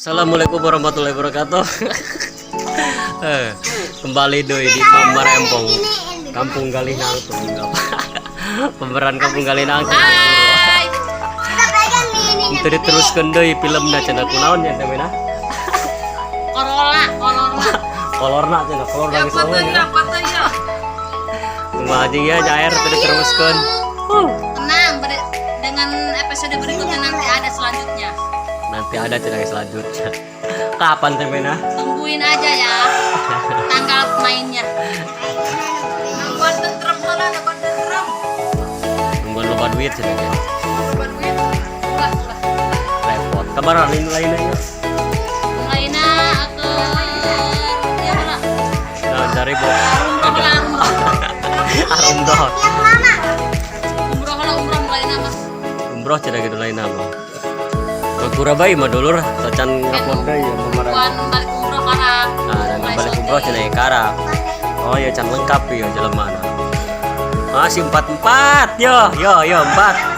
Assalamualaikum warahmatullahi wabarakatuh. Kembali doi di Pamarempong, Kampung Galih Nangtung. Pemeran Kampung Galih Nangtung. Hai. Itu diteruskan deui filmna cenah, kunaon nya teh mena? Corolla, Corolla. Kolorna cenah, kolor geus euweuh ya. Kumaha jeung ya nyaer teu diteruskeun. Tenang, dengan episode berikutnya nanti ada selanjutnya. Nanti ada cenah selanjutnya. Kapan teh mena? Tungguin aja ya. Tanggal mainnya. Nungguan tentrem heula, nungguan tentrem. Nungguan loba duit cenah ya. Loba duit. Ulah, ulah. Repot. Kabar lain lainnya ya. Lainnya ke ya lah. Nah, dari bo. Umroh lah, umroh. Umroh. Umroh lah, umroh lainnya mah. Umroh cenah gitu lain apa. Kura bae mah dulur, tacan ngupload deui ya pemeran. Bukan balik umroh karena Nah, dan balik umroh cenah ya kara. Oh ya, can lengkap ya jelema. Masih 44 yo yo yo 4.